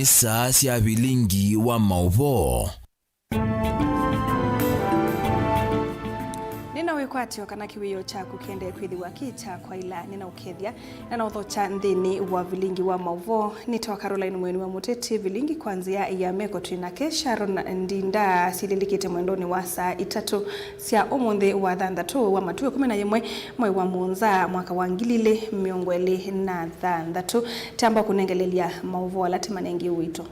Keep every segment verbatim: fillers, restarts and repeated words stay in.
Saa sya vilingi wa maũvoo. Nĩna wĩkwatyo kana kĩwĩo kyaku kĩendee kwĩthĩwa kĩ kya kwaĩla. Nĩna ũkethya na na ũthokya nthĩnĩ wa vilingi wa maũvoo. Nĩtawa Caroline Mweni wa Mũteti. Vilingi kwa nzĩa ya meko twĩ nake Sharon Ndinda syĩlĩlĩkĩte mwendonĩ wa saa itatũ sya ũmũnthĩ wa thanthatũ wa matuo ĩkũmi na yĩmwe mwei wa mũonza mwaka wa ngili ilĩ mĩongo ĩlĩ na thanthatũ. Tamba kũnengelelya maũvoo ala tũmanengie ũito.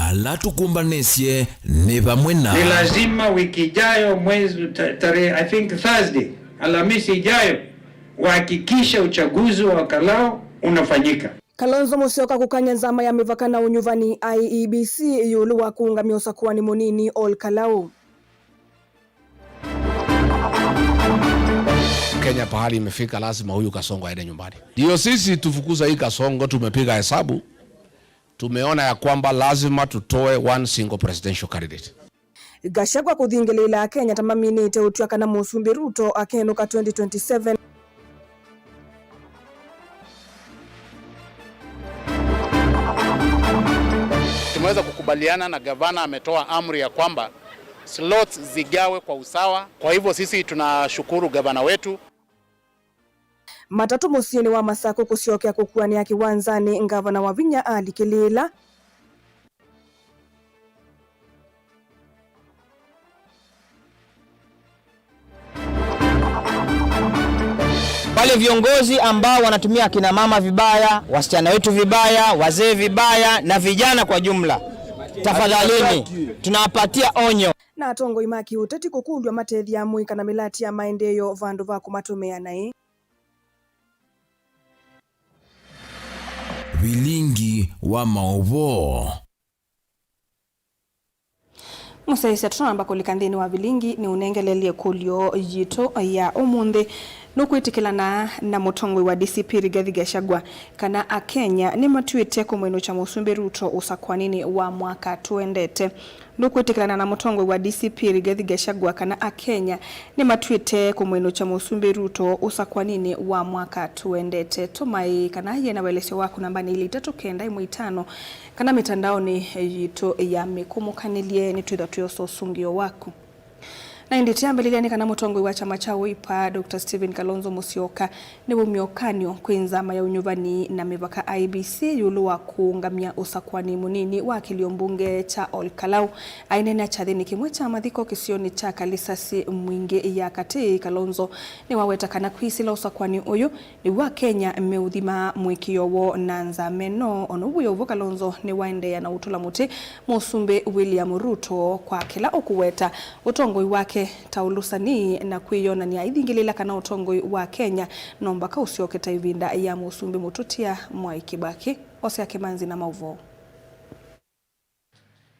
Ala tũkũmbanĩsye nĩ vamwe na. Ni lazima wiki ijayo mwezi ta- tarehe, I think Thursday, Alhamisi ijayo, wahakikishe uchaguzi wa Kalao unafanyika. Kalonzo Musyoka kũkany'a nzama ya mĩvaka na ũnyuvani I E B C ĩũlũ wa kũũngamya ũsakũani mũnini Ol Kalou. Kenya pahali imefika, lazima huyu Kasongo aende nyumbani. Ndio sisi tufukuza hii Kasongo, tumepiga hesabu, tumeona ya kwamba lazima tutoe one single presidential candidate. Gachagua kũthingĩlĩĩla Akenya ta maminĩte ũtw'a kana Mũsumbĩ Ruto akenũka twenty twenty-seven. Tumeweza kukubaliana na gavana ametoa amri ya kwamba slots zigawe kwa usawa. Kwa hivyo sisi tunashukuru gavana wetu. Matatũ mũsyĩnĩ wa Masakũ kũsyokea kũkuanĩa kĩwanzanĩ, ngavana Wavinya alikĩlĩĩla. Wale viongozi ambao wanatumia akina mama vibaya, wasichana wetu vibaya, wazee vibaya na vijana kwa jumla, tafadhalini, tunawapatia onyo. Na atongoi ma kĩũteti kũkũlw'a matethya amũika na mĩlati ya maendeeo vandũ va kũmatũmĩa naĩ. Vilingi wa maũvoo. Mũsyaĩĩsya, tũtanamba kũlika nthĩnĩ wa vilingi, nĩ ũnengelelye ĩkũlyo yitũ ya ũmũnthĩ. Nũkwĩtĩkĩlana na mũtongoi wa D C P Rigathi Gachagua kana Akenya nĩmatw'ĩte kũmwĩnũkya Mũsumbĩ Ruto ũsakũaninĩ wa mwaka tũendete? Nũkwĩtĩkĩlana na mũtongoi wa D C P Rigathi Gachagua kana Akenya nĩmatw'ĩte kũmwĩnũkya Mũsumbĩ Ruto ũsakũaninĩ wa mwaka tũendete? Tũmaĩĩ kana yĩe na welesyo waku nambanĩ ilĩ itatũ kenda ĩmwe itano kana mĩtandaonĩ yitũ ya mĩkũmũkanĩlye, nĩtwĩthwa twĩosa ũsũngĩo waku. Na ĩndĩ tũyambĩlĩlya nĩ kana mũtongoi wa kyama kya Wiper, Doctor Stephen Kalonzo Musyoka, nĩwaumya ũkany'o kwĩ nzama ya ũnyuvani na mĩvaka I E B C ĩũlũ wa kũũngamya ũsakũani mũnini wa kĩlio mbunge kya Ol Kalou. Aineenea kyathĩnĩ kĩmwe kya mathiko kĩsionĩ kya Kalisasi Mwingĩ ya Katĩ, Kalonzo nĩwaweta kana kwĩsĩla ũsakũani ũyũ nĩw'o Akenya meũthima mũĩkĩĩo woo na nzama ĩno. O na ũu wĩ o ũvũ, Kalonzo nĩwaendeea na ũtũla mũtĩ Mũsumbĩ William Ruto kwa kĩla ũkũweta ũtongoi wake ta ũlũsani na kwĩyonany'a aithingĩlĩĩla kana ũtongoi wa Kenya no mbaka ũsyoke ta ĩvinda ya Mũsumbĩ mũtũtia Mwai Kĩbakĩ. Osea Kĩmanzi na maũvoo.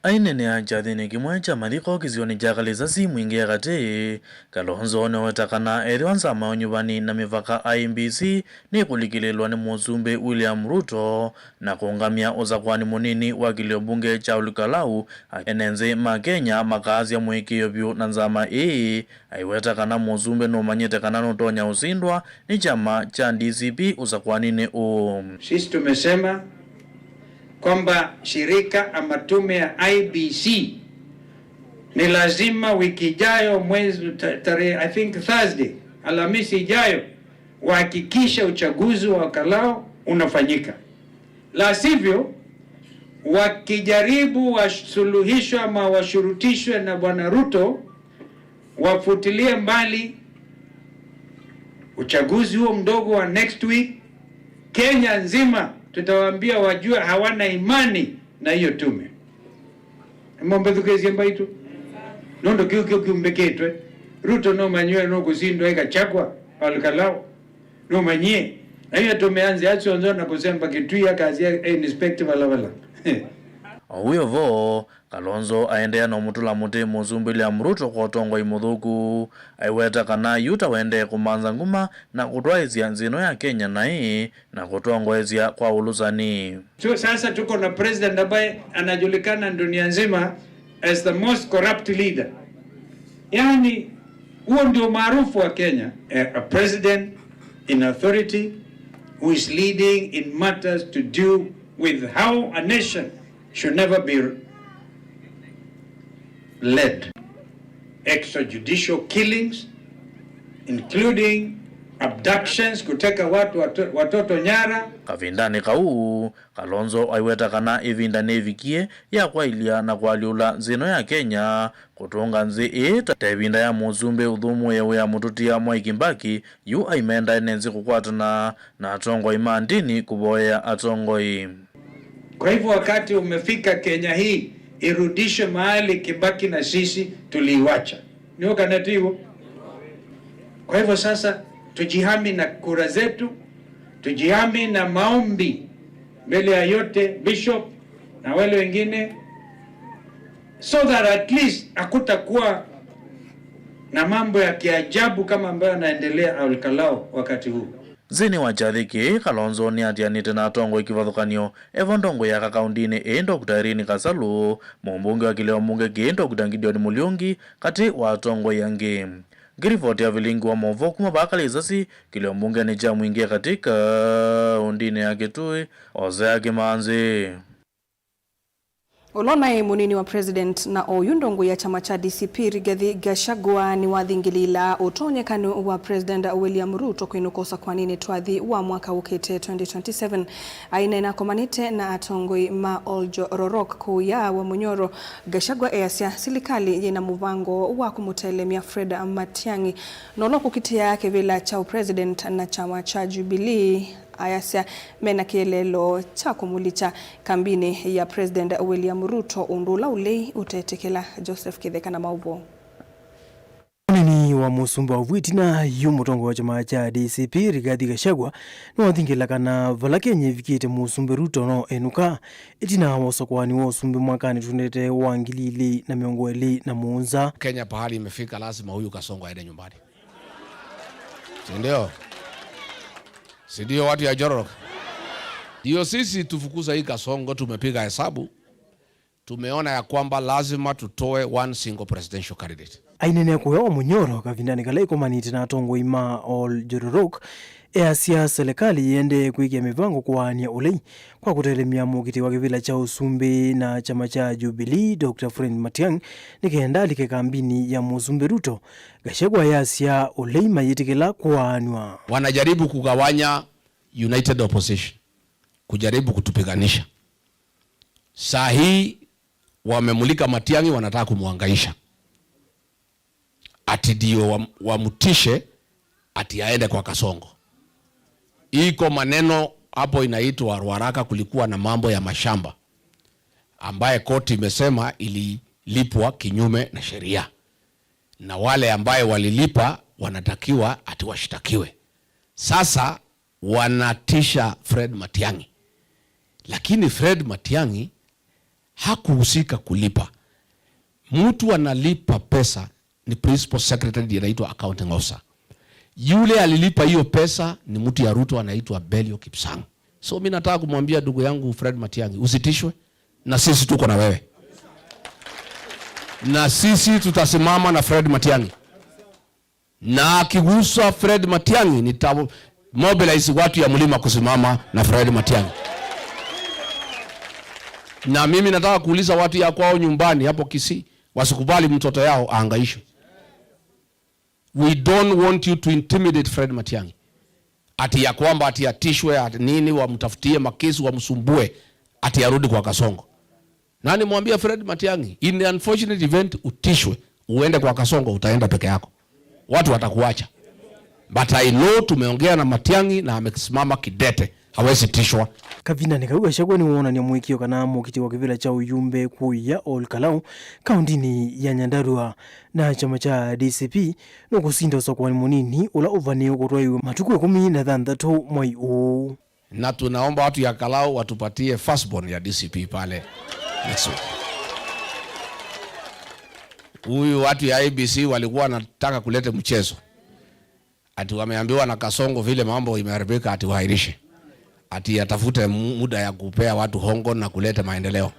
Aineenea kyathĩnĩ kĩmwe kya mathiko kĩsionĩ kya Kalisasi Mwingĩ ya Katĩ, Kalonzo nĩweta kana ethĩwa nzama ya ũnyuvani na mĩvaka I E B C nĩkũlikĩlĩlwa nĩ Mũsumbĩ William Ruto na kũũngamya ũsakũani mũnini wa kĩlio mbunge kya Ol Kalou, ene nthĩ ma Kenya makaasya mũĩkĩĩo vyũ na nzama ĩĩ. Aiweta kana Mũsumbĩ nũmanyĩte kana nũtonya ũsindwa nĩ kyama kya D C P ũsakũaninĩ ũũ. Sisi tumesema kwamba shirika ama tume ya I B C ni lazima wiki ijayo, mwezi ta- tarehe, I think Thursday, Alhamisi ijayo, wahakikishe uchaguzi wa Kalao unafanyika, la sivyo wakijaribu wasuluhishwe ama washurutishwe na Bwana Ruto, wafutilie mbali uchaguzi huo mdogo wa next week. Kenya nzima tutawaambia wajue hawana imani na hiyo tume. Mũmbĩthukĩĩsye mbaitũ. Nũndũ kĩu kĩu kĩumbĩkĩtwe. Ruto nũmanyie nũkũsindwa ĩ Gachagua, Ol Kalou. Nũmanyie. Na hiyo tume ya nzĩa syonthe na kũsemba Kĩtui akasya e inspect vala vala. O wĩ o vo, Kalonzo aendeea na ũmũtũla mũtĩ Mũsumbĩ William Ruto kwa ũtongoi mũthũku. Aiweta kana yu ta waendee kũmantha nguma na kũtwaĩĩsya nthĩ ĩno ya Kenya naĩ na kũtongoesya kwa ũlũsani. So sasa tuko na president ambaye anajulikana dunia nzima as the most corrupt leader. Yaani, huo ndio umaarufu wa Kenya. A, a president in authority, who is leading in matters to do with how a nation should never be led. Extrajudicial killings, including abductions, kuteka watu, watu, watoto nyara. Kavindanĩ kau, Kalonzo aiweta kana ĩvinda nĩvikie ya kwaĩlya na kũalyũla nzĩ ĩno ya Kenya, kũtũnga nzĩ ĩĩ ta, ta ĩvinda ya mũsumbĩ ũthũmũĩe wĩa mũtũtia Mwai Kibaki, yu aimendae nenzĩ kũkwatana na atongoi ma ndini kũvoyea atongoi. Kwa hivyo wakati umefika Kenya hii irudishwe mahali Kibaki na sisi tuliiwacha. Nĩ ũkaneti hivyo? Kwa hivyo sasa tujihami na kura zetu, tujihami na maombi mbele ya yote, Bishop na wale wengine, so that at least hakutakuwa na mambo ya kiajabu kama ambayo yanaendelea Olkalau wakati huu. Nthĩnĩ wa kyathĩ kĩĩ, Kalonzo nĩatianĩte na atongoi kĩvathũkany'o, evo ndongoi ya kakaũndĩnĩ ĩĩ Doctor Irene Kasalu, mũmbunge wa kĩlĩo mbunge kĩĩ Doctor Gideon Mũliungi, katĩ wa atongoi angĩ. Ngĩrivoti ya vilingi wa maũvoo kuma vaa Kalaisasi, kĩlĩo mbungenĩ kya Mwingĩ katĩ kaũndĩnĩ ya Kitui, Hosea Kimanzi. Ũla ũnaĩ mũnini wa president na oyu ndongoi ya kyama kya D C P Rigathi Gachagua nĩwathingĩlĩĩla ũtonyekanĩ wa President William Ruto kwĩnũka ũsakwaninĩ twathi wa mwaka ũkĩte twenty twenty-seven. Aineena akomanĩte na atongoi ma Oljororok kũu ya wa Munyoro, Gachagua easya silikalĩ yĩna mũvango wa kũmũtelemya Fred Matiang'i na ũla ũkũkitĩa kĩvĩla kya ũpresident na kyama kya Jubilee. Ayasya mena kĩeleelo kya kũmũlikya kambinĩ ya President William Ruto, ũndũ ũla ũlei ũtetĩkĩla. Joseph Kĩtheka na maũvoo. Mũnini wa mũsumbĩ wa vu ĩtina yu mũtongoi wa kyama kya D C P Rigathi Gachagua nĩwathingĩla kana vala Kenya ĩvikĩte mũsumbĩ Ruto no enũka ĩtina wa ũsakũani wa ũsumbĩ mwakanĩ twendete wa ngili ilĩ na mĩongo ĩlĩ na mũonza. Kenya pahali imefika, lazima huyu Kasongo aende nyumbani. Si ndio? Si ndio, watu ya Njororok? Ndio sisi tufukuza hii Kasongo, tumepiga hesabu. Tumeona ya kwamba lazima tutoe one single presidential candidate. Aineenea kũya wa Munyoro kavindanĩ kala ĩkomanĩte na atongoi ma Oljororok, easya silikalĩ yĩendee kwĩkĩa mĩvango kũaany'a ũlei kwa kũtelemya mũkitĩ wa kĩvĩla kya ũsumbĩ na kyama kya Jubilee, Doctor Fred Matiang'i, nĩ kenda alike kambinĩ ya mũsumbĩ Ruto. Gachagua yasya ũlei mayĩtĩkĩla kũaanw'a. Wanajaribu kugawanya united opposition, kujaribu kutupiganisha. Saa hii wamemulika Matiang'i, wanataka kumwangaisha. Ati ndio wam-, wamtishe ati aende kwa Kasongo. Iko maneno hapo inaitwa Ruaraka, kulikuwa na mambo ya mashamba ambaye koti imesema ililipwa kinyume na sheria. Na wale ambaye walilipa wanatakiwa ati washtakiwe. Sasa wanatisha Fred Matiang'i. Lakini Fred Matiang'i hakuhusika kulipa. Mtu analipa pesa ni principal secretary, ndiye anaitwa accounting officer. Yule alilipa hiyo pesa ni mtu ya Ruto, anaitwa Belio Kipsang. So mimi nataka kumwambia ndugu yangu Fred Matiang'i, usitishwe, na sisi tuko na wewe. Na sisi tutasimama na Fred Matiang'i. Na akiguswa Fred Matiang'i, nita mobilize watu ya mlima kusimama na Fred Matiang'i. Na mimi nataka kuuliza watu ya kwao nyumbani hapo Kisii, wasikubali mtoto yao aangaishwe. We don't want you to intimidate Fred Matiang'i. Ati ya kwamba ati atishwe, ati nini, wamtafutie makesi, wamsumbue, ati arudi kwa Kasongo. Na nimwambia Fred Matiang'i, in the unfortunate event utishwe, uende kwa Kasongo, utaenda peke yako. Watu watakuacha. But I know tumeongea na Matiang'i na amesimama kidete. Hawezi tishwa. Kavindanĩ kau Gachagua nĩwonany'a mũĩkĩĩo kana mũkitĩ wa kĩvĩla kya ũyumbe kũya Ol Kalou, kaũndĩnĩ ya Nyandarua, na kyama kya D C P nũkũsinda ũsakũani mũnini ũla ũvanĩĩwe kũtwaĩw'a matukũ ĩkũmi na thanthatũ mwai ũũ. Na tunaomba watu ya Kalou watupatie firstborn ya D C P pale next week. Huyu watu ya I E B C walikuwa wanataka kuleta mchezo. Ati wameambiwa na Kasongo vile mambo imeharibika, ati wahairishe. Ati atafute mu-, muda ya kupea watu hongo na kuleta maendeleo.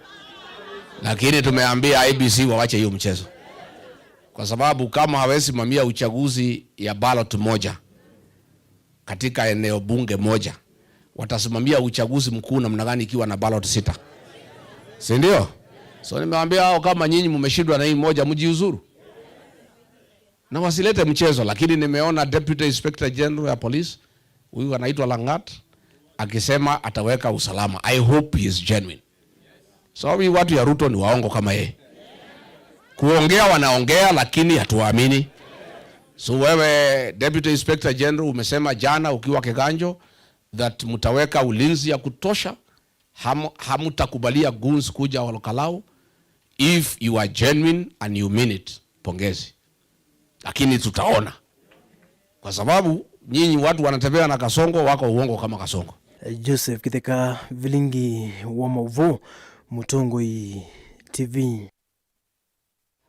Lakini tumeambia I E B C wawache hiyo mchezo. Kwa sababu kama hawezi simamia uchaguzi ya ballot moja katika eneo bunge moja, watasimamia uchaguzi mkuu namna gani ikiwa na ballot sita? Si ndio? So nimewaambia hao, kama nyinyi mmeshindwa na hii moja, mjiuzuru. Na wasilete mchezo, lakini nimeona Deputy Inspector General ya Police, huyu anaitwa Langat, akisema ataweka usalama. I hope he is genuine. So hii watu ya Ruto ni waongo kama yeye. Kuongea wanaongea, lakini hatuwaamini. So wewe Deputy Inspector General, umesema jana ukiwa Kiganjo that mtaweka ulinzi ya kutosha, ham-, hamtakubalia goons kuja Ol Kalou. If you are genuine and you mean it, pongezi. Lakini tutaona. Kwa sababu nyinyi watu wanatembea na Kasongo, wako uongo kama Kasongo. Joseph Kitheka, vilingi wa mauvoo, Mũtongoi T V.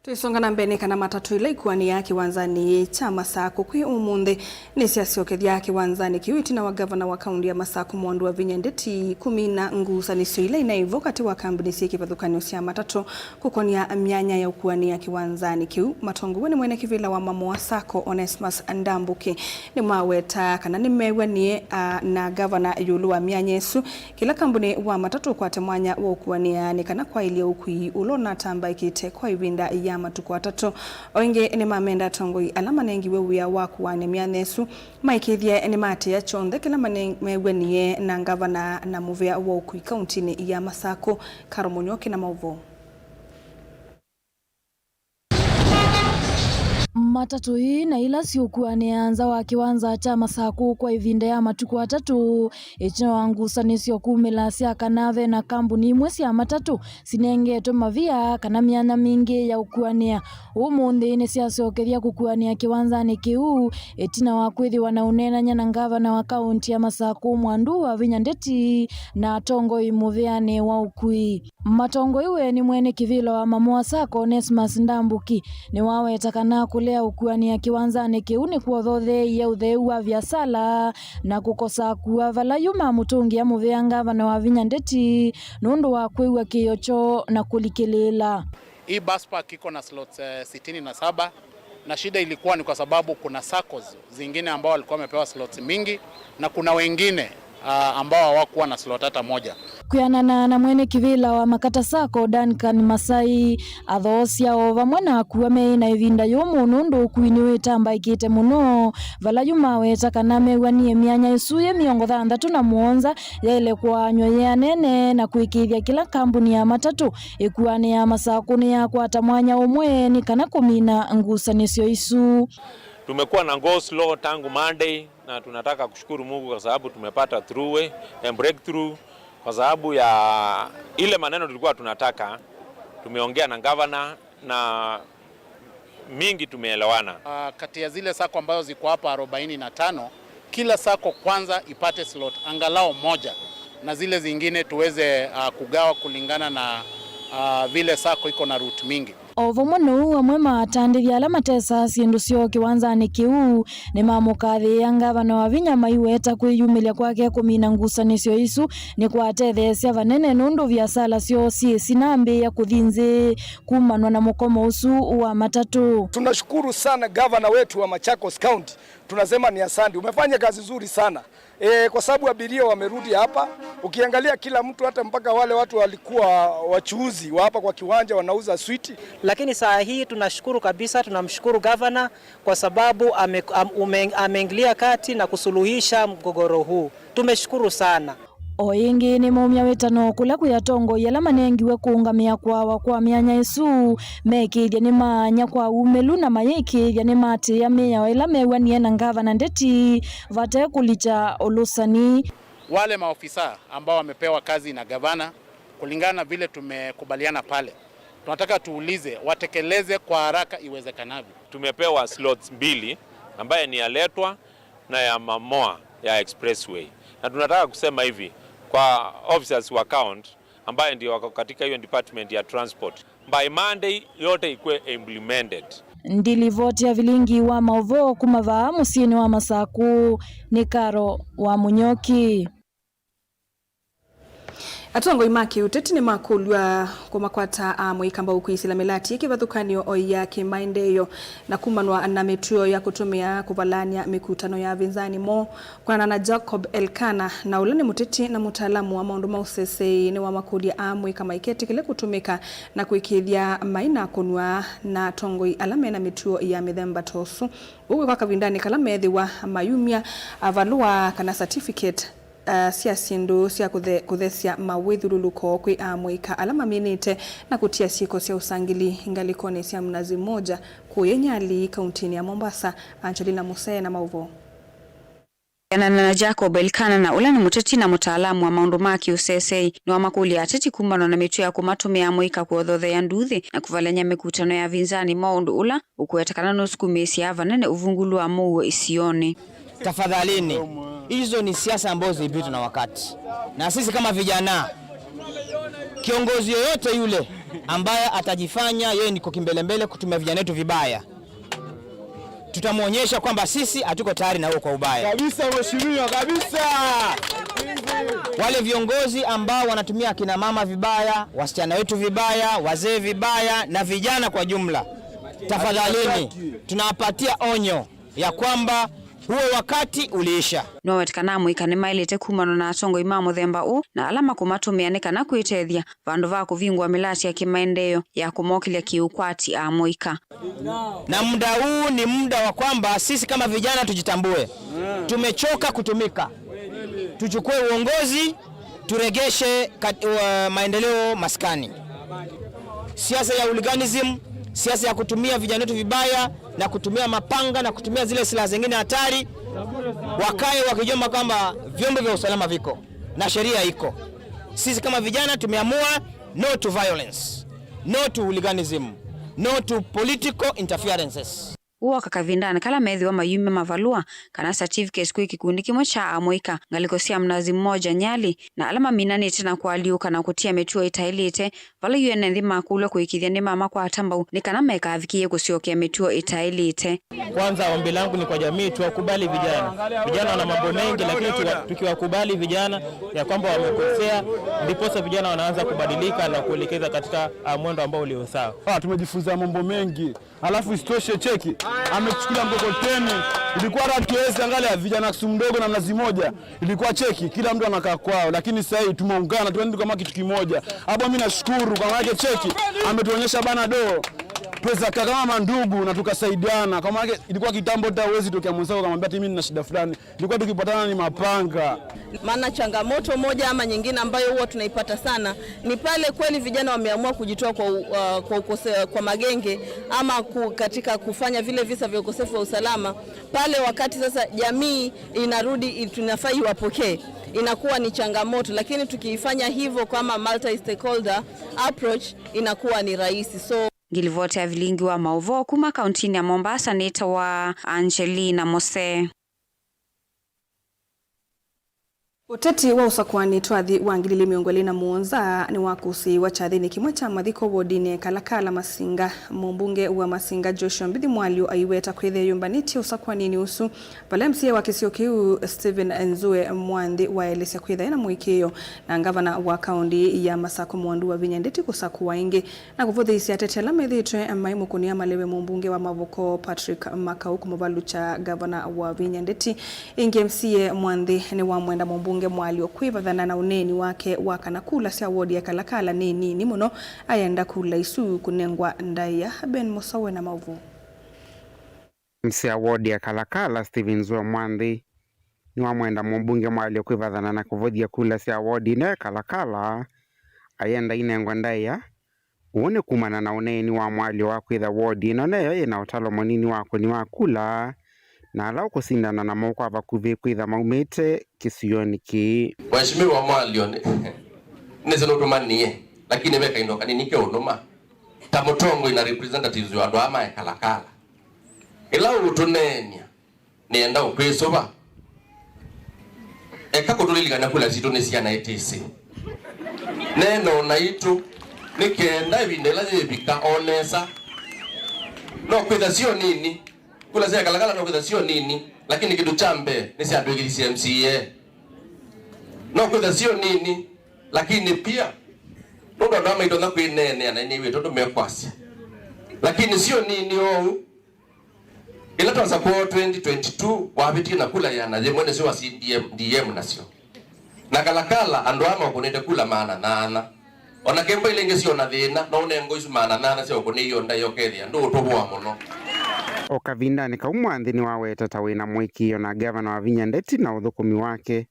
Tũisonga na mbee, nĩ kana matatũ ila ikuanĩa kĩwanzanĩ kya Masakũ kwĩ ũmũnthĩ nĩsyasyokethya kĩwanzanĩ kĩu ĩtina wa ngavana wa kaunti ya Masakũ Mwandu Wavinya Ndeti kũmina ngusanĩsyo ila inaĩ vo katĩ wa kambuni syĩ kĩvathũkany'o sya matatũ kũkonia myanya ya ũkuanĩa kĩwanzanĩ kĩu. Matongoew'e nĩ mwene kĩvĩla wa Mamoa Sacco, Onesmus Ndambuki, nĩmaweta kana nĩmew'anie, a, na ngavana ĩũlũ wa myanya ĩsu. Kĩla kambuni wa matatũ ũkwate mwanya wa ũkuanĩa nĩ kana kwaĩlya ũkui ũla ũnatambaĩkĩte kwa ĩvinda ya matukũ atatũ. O ĩngĩ, nĩmamenda atongoi ala manengiwe wĩa wa kũaany'a myanya ĩsu maĩkĩĩthye nĩmaatĩĩa kyonthe kĩla mane-, mew'anie na ngavana na mũvĩa wa ũkui kauntinĩ ya Masakũ. Karo Mũnyoki na maũvoo. Matatũ ii na ila siũkuanĩa nza wa kĩwanza kya Masakũ kwa ĩvinda ya matukũ atatũ, ĩtina wa ngusanĩsyo kumĩla sya kana ve na kambuni imwe sya matatũ sinengetwe mavia kana myanya mingĩ ya ũkuanĩa. Ũmũnthĩ nĩsyasokethya kũkuanĩa kĩwanzanĩ kĩu, ĩtina wa kwĩthĩwa na ũneenany'a na ngavana wa kaunti ya Masakũ Mwandu Wavinya Ndeti na atongoi mũvĩanĩ wa ũkui. Matongoew'e nĩ mwene kĩvĩla wa Mamoa Sacco, Onesmus Ndambuki, nĩwaweta kana kũlea ũkuanĩa kĩwanzanĩ kĩu nĩkwothotheeie ũtheu wa viasala na kũkosa kũa vala yu mamũtũngĩa mũvĩa ngavana Wavinya Ndeti nũndũ wa kwĩw'a kĩĩo kyoo na kũlikĩlĩĩla. Hii bus park iko na slots, eh, sitini na saba, na shida ilikuwa ni kwa sababu kuna saccos zingine ambao walikuwa wamepewa slots mingi na kuna wengine, ah, ambao hawakuwa na slot hata moja. Kwĩanana na mwene kĩvĩla wa Makata Sacco, Duncan Masai, athoosya o vamwe na akua meĩ na ĩvinda yũmũ nũndũ ũkui nĩwĩtambaĩkĩte mũno, vala yu maweta kana mew'anie myanya ĩsu yĩ mĩongo thanthatũ na mũonza yaĩle kũaanywa yĩ anene na kũĩkĩĩthya kĩla kambuni ya matatũ ĩkuanĩa Masakũ nĩyakwata mwanya ũmwe nĩ kana kũmina ngusanĩsyo isu. Tumekuwa na go slow tangu Monday, na tunataka kushukuru Mungu kwa sababu tumepata throughway, eh, breakthrough kwa sababu ya ile maneno tulikuwa tunataka. Tumeongea na gavana na mingi tumeelewana. Ah, kati ya zile sacco ambazo ziko hapa arobaini na tano, kila sacco kwanza ipate slot angalau moja, na zile zingine tuweze, ah, kugawa kulingana na, ah, vile sacco iko na route mingi. O vamwe na ũu, amwe ma atandĩthya ala matesaa syĩndũ syoo kĩwanzanĩ kĩu nĩmamũkathĩĩa ngavana Wavinya maiweta kwĩyumĩlya kwake kũmina ngusanĩsyo isu nĩkwatetheesya vanene nũndũ viasala syoo syĩ sinambĩĩa kũthi nzĩ kumanwa na mũkomo ũsu wa matatũ. Tunashukuru sana gavana wetu wa Machakos County. Tunasema ni asante. Umefanya kazi nzuri sana. E, kwa sababu abiria wamerudi hapa. Ukiangalia kila mtu, hata mpaka wale watu walikuwa wachuuzi wa hapa kwa kiwanja wanauza switi. Lakini saa hii tunashukuru kabisa, tunamshukuru gavana kwa sababu ame-, am-, ume-, ameingilia kati na kusuluhisha mgogoro huu. Tumeshukuru sana. O ĩngĩ, nĩmaumya wĩtano kũla kwĩ atongoi ala manengiwe kũũngamĩa kwawa kwa myanya ĩsu, meĩkĩĩthya nĩmaany'a kwa umĩlu na mayĩĩkĩĩthya nĩmaatĩĩa mĩao ĩla mew'anie na ngavana Ndeti vate kũlikya ũlũsani. Wale maofisa ambao wamepewa kazi na gavana, kulingana na vile tumekubaliana pale, tunataka tuulize watekeleze kwa haraka iwezekanavyo. Tumepewa slots mbili, ambaye ni ya Letwa na ya Mamoa ya Expressway. Na tunataka kusema hivi kwa officers wa county ambaye ndio wako katika hiyo department ya transport, by Monday yote ikuwe implemented. Ndilivoti ya vilingi wa maũvoo kuma vaa mũsyĩnĩ wa Masakũ nĩ Karo wa Mũnyoki. Atongoi ma kĩũteti nĩmakũlw'a kũmakwata amũika mbau kwĩsĩla mĩlatĩ kĩvathũkany'o ya kĩmaendeeo na kumanwa na mĩtuo ya kũtũmĩa kũvalany'a mĩkutano ya avĩnzani moo. Kũanana na Jacob Elkana, na ũla nĩ mũteti na mũtaalamu wa maũndũ ma ũseseĩ, nĩwamakũlya amũika maiketĩkĩle kũtũmĩka na kũĩkĩĩthya mai na kũnw'a na atongoi ala mena mĩtuo ya mĩthemba ta ũsu. Ũu wĩ kwa kavindanĩ kala meethĩwa mayumya avalũa kana certificate, ah, sya syĩndũ sya kũthe-, kũthesya mawĩthyũlũlũko kwĩ amũika ala maminĩte na kũtia syĩko sya ũsangĩli ngalĩkonĩ sya Mnazi Mmoja kũya Nyali, kauntinĩ ya Mombasa. Angelina Musee na maũvoo. Kũanana na Jacob Elkana, na ũla nĩ mũteti na mũtaalamu wa maũndũ ma kĩũseseĩ, nĩwamakũlya ateti kumanwa na mĩtuo ya kũmatũmĩa amũika kũothothea nduuthĩ na kũvalany'a mĩkutano ya avĩnzani moo, ũndũ ũla ũkũweta kana nũsukumĩĩsya vanene ũvungũlu wa mũuo isionĩ. Tafadhalini, hizo ni siasa ambazo zimepitwa na wakati, na sisi kama vijana, kiongozi yoyote yule ambaye atajifanya yeye niko kimbelembele kutumia vijana wetu vibaya, tutamwonyesha kwamba sisi hatuko tayari na huo kwa ubaya. Kabisa, mheshimiwa, kabisa. Wale viongozi ambao wanatumia akina mama vibaya, wasichana wetu vibaya, wazee vibaya na vijana kwa jumla, tafadhalini, tunawapatia onyo ya kwamba huo wakati uliisha. Nĩwaweta kana amũika nĩmaĩlĩte kumanwa na atongoi ma mũthemba ũũ na ala makũmatũmĩa nĩ kana kwĩtethya vandũ va kũvingũa mĩlatĩ ya kĩmaendeeo ya kũmokĩlya kĩũkwati amũika. Na muda huu ni muda wa kwamba sisi kama vijana tujitambue. Tumechoka kutumika. Tuchukue uongozi, turegeshe kat-, uh, maendeleo maskani. Siasa ya hooliganism, siasa ya kutumia vijana wetu vibaya na kutumia mapanga na kutumia zile silaha zingine hatari, wakae wakijua kwamba vyombo vya usalama viko na sheria iko. Sisi kama vijana tumeamua no to violence, no to hooliganism, no to political interferences. Ũu woka kavindanĩ kala meethĩwa mayumya mavalũa kana certificates kwĩ kĩkundi kĩmwe kya amũika ngalĩko sya Mnazi Mmoja Nyali, na ala maminanĩte na kũalyũka na kũtia mĩtuo ĩtaĩlĩte, vala yu ene nthĩ makũlw'a kũĩkĩĩthya nĩmamakwata mbau nĩ kana maikavikĩĩe kũsyokea mĩtuo ĩtaĩlĩte. Kwanza, ombi langu ni kwa jamii, tuwakubali vijana. Vijana wana mambo mengi, lakini tuwa-, tukiwakubali vijana ya kwamba wamekosea, ndiposa vijana wanaanza kubadilika na kuelekeza katika, ah, mwendo ambao ulio sawa. Ah, tumejifunza mambo mengi. Alafu isitoshe, cheki, amechukulia mkokoteni. Ilikuwa hata tuwezi angalia vijana Kisumu Ndogo na Mnazi Mmoja. Ilikuwa, cheki, kila mtu anakaa kwao, lakini sasa hii tumeungana, tuende kama kitu kimoja. Hapo mimi nashukuru kwa maana, cheki, ametuonyesha bana do. Tuweza kaa kama mandugu na tukasaidiana. Kwa maana ilikuwa kitambo hata huwezi tokea mwenzako ukamwambia ati mimi nina shida fulani. Ilikuwa tukipatana ni mapanga. Maana changamoto moja ama nyingine ambayo huwa tunaipata sana ni pale kweli vijana wameamua kujitoa kwa u-, uh, kwa ukose-, kwa magenge ama ku-, katika kufanya vile visa vya ukosefu wa usalama. Pale wakati sasa jamii inarudi i-, tunafaa iwapokee, inakuwa ni changamoto, lakini tukiifanya hivyo kama multi stakeholder approach inakuwa ni rahisi. So, ngilivoti ya vilingi wa maũvoo kuma kauntinĩ ya Mombasa nĩtawa Angelina Mose. Ũteti wa ũsakũani twathi wa ngili ilĩ mĩongo ĩlĩ na mũonza nĩwakũsĩĩwa kyathĩnĩ kĩmwe kya mathiko wodinĩ ya Kalakala Masinga. Mũmbunge wa Masinga Joshua Mbithi Mwalyo aiweta kwĩthĩa yũmbanĩtye ũsakũaninĩ ũsu, vala M C A wa kĩsio kĩu Stephen Nzue Mwanthi waelesya kwĩthĩa na mũĩkĩĩo na ngavana wa kaũnti ya Masakũ Mwandu Wavinya Ndeti kũsakũwa ĩngĩ. Na kũvũthĩĩsya ateti ala methĩĩtwe maimũkũnĩa maleve mũmbunge wa Mavoko Patrick Makau kũmũvalũkya ngavana Wavinya Ndeti. Ĩngĩ M C A Mwanthi nĩwamwenda mũmbunge Mwalyo kwĩvathana na ũneeni wake wa kana kula sya wodi ya Kalakala nĩ nini mũno, ayenda kula isu kũnengwa ndaĩa. Ben Mũsaũ na maũvoo. M C A wa wodi ya Kalakala Stephen Nzue Mwanthi nĩwamwenda mũmbunge Mwalyo kwĩvathana na kũvũthya kula sya wodi ĩno ya Kalakala, ayenda inengwa ndaĩa. Ũu nĩ kumana na ũneeni wa Mwalyo wa kwĩtha wodi ĩno neyo yĩ na ũtalo mũnini wa ũkũni wa kula, na ala ũkũsindana namo kwa vakuvĩ kwĩtha maumĩte kĩsionĩ kĩĩ. Mheshimiwa Mwalyo nĩ, nĩsĩ nũtũmanie, lakini ve kaindo kanini keũnũma ta mũtongoi na representatives wa andũ aa ma Kalakala. Ĩla ũũtũneenya, nĩenda ũkwĩsũva. Eka kũtũlilikana kula sitũ nĩ syana ĩtĩsĩ. Neena o naitũ, nĩ kenda ĩvinda ĩla yĩvika o nesa. No kwĩtha syo nini, kula sya Kalakala no kwĩtha syo nini, lakini kĩndũ kya mbee nĩsyatwĩkĩthisye M C A. No kwĩtha syo nini, Lakini pia, nũndũ andũ aa maitonya kwĩneenea na nĩw'ĩte ũndũ mekwasya. Lakini sio nini oou, ĩla twasa kwoo twenty twenty-two, wavĩtie na kula ĩana yĩmwe nĩsyo wasindie D M nasyo. Na Kalakala, andũ aa maũkũnĩte kula maana nyanya. O na Kemba ila ingĩ syona thĩna, no ũnengwe isu maana nyanya syaũkũnĩie o ndaĩa ũkethĩa ndũũtũvũa mũno. O kavindanĩ kau, Mwanthi nĩwaweta ta wĩna mũĩkĩĩo na Ngavana Wavinya Ndeti na ũthũkũmi wake,